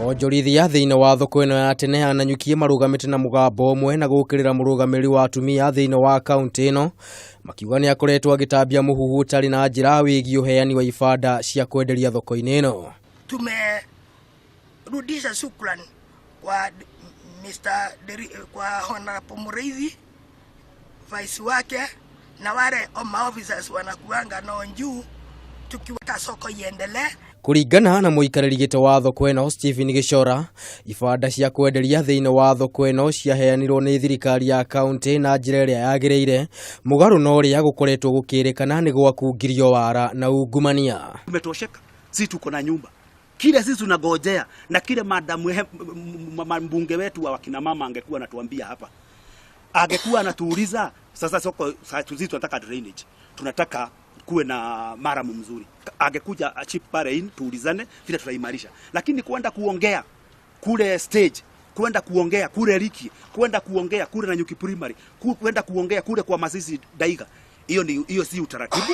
Onjorithia thĩinĩ wa thoko ĩno ya tene ya Nanyuki marũgamĩte na mũgambo ũmwe na gũkĩrĩra mũrũgamĩrĩri wa atumia thĩinĩ wa kaunti ĩno, makiuga nĩ akoretwo agĩtambia mũhuhu ũtarĩ na njĩra wĩgiĩ ũheani wa ibanda cia kwenderia thoko-inĩ ĩno. Tumerudisha shukrani kwa Mr. Deri, kwa Honorable Mureithi, vice wake na wale maofficers wanakuanga nao juu, tukiweka soko iendelee. Kũringana na mũikarĩri gĩtĩ wa thoko ĩno Stephen Gĩchora, ibanda cia kwenderia thĩinĩ wa thoko ĩno ciaheanirwo nĩ thirikari ya kaunti na njĩra ĩrĩa yagĩrĩire, mũgarũ na ũrĩa gũkoretwo gũkĩrĩkana nĩ gwakungirio wara na ungumania. Tumetosheka, si tuko na nyumba kile sisi tunagojea na kile madamu mbunge wetu wa wakina mama angekuwa anatuambia hapa, angekuwa anatuuliza sasa soko sisi tunataka drainage, tunataka kuwe na maramu mzuri, angekuja achip pale in tuulizane vile tutaimarisha, lakini kwenda kuongea kule stage, kwenda kuongea kule Riki, kwenda kuongea kule Nanyuki Primary, kwenda kuongea kule kwa Masisi Daiga, hiyo ni hiyo si utaratibu.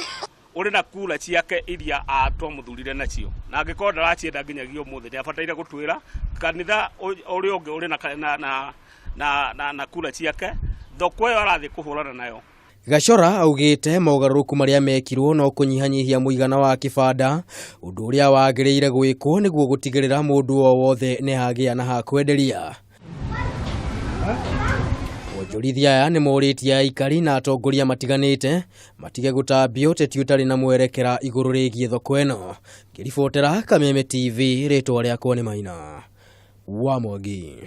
Uri na kura ciake iria atwamuthurire nacio, na angikorwo ndaracienda nginyagia umuthi, ni abataire gutwira kanitha uria ungi uri na, na, na, na, na, na kura ciake thoko ĩyo arathiĩ kũhũrana nayo. Gachora augĩte mogarũrũku marĩa mekirwo no kũnyihanyihia mũigana wa kĩbanda, ũndũ ũrĩa wagĩrĩire gwĩkwo nĩguo gũtigĩrĩra mũndũ o wothe nĩ agĩa na ha kwenderia. Onjorithia aya nĩ morĩtie aikari na atongoria matiganĩte matige gũtambia ũteti ũtarĩ na mwerekera igũrũ rĩgiĩ thoko ĩno. Ngĩribotera Kameme TV, rĩtwa rĩakwa nĩ Maina wa Mwangi.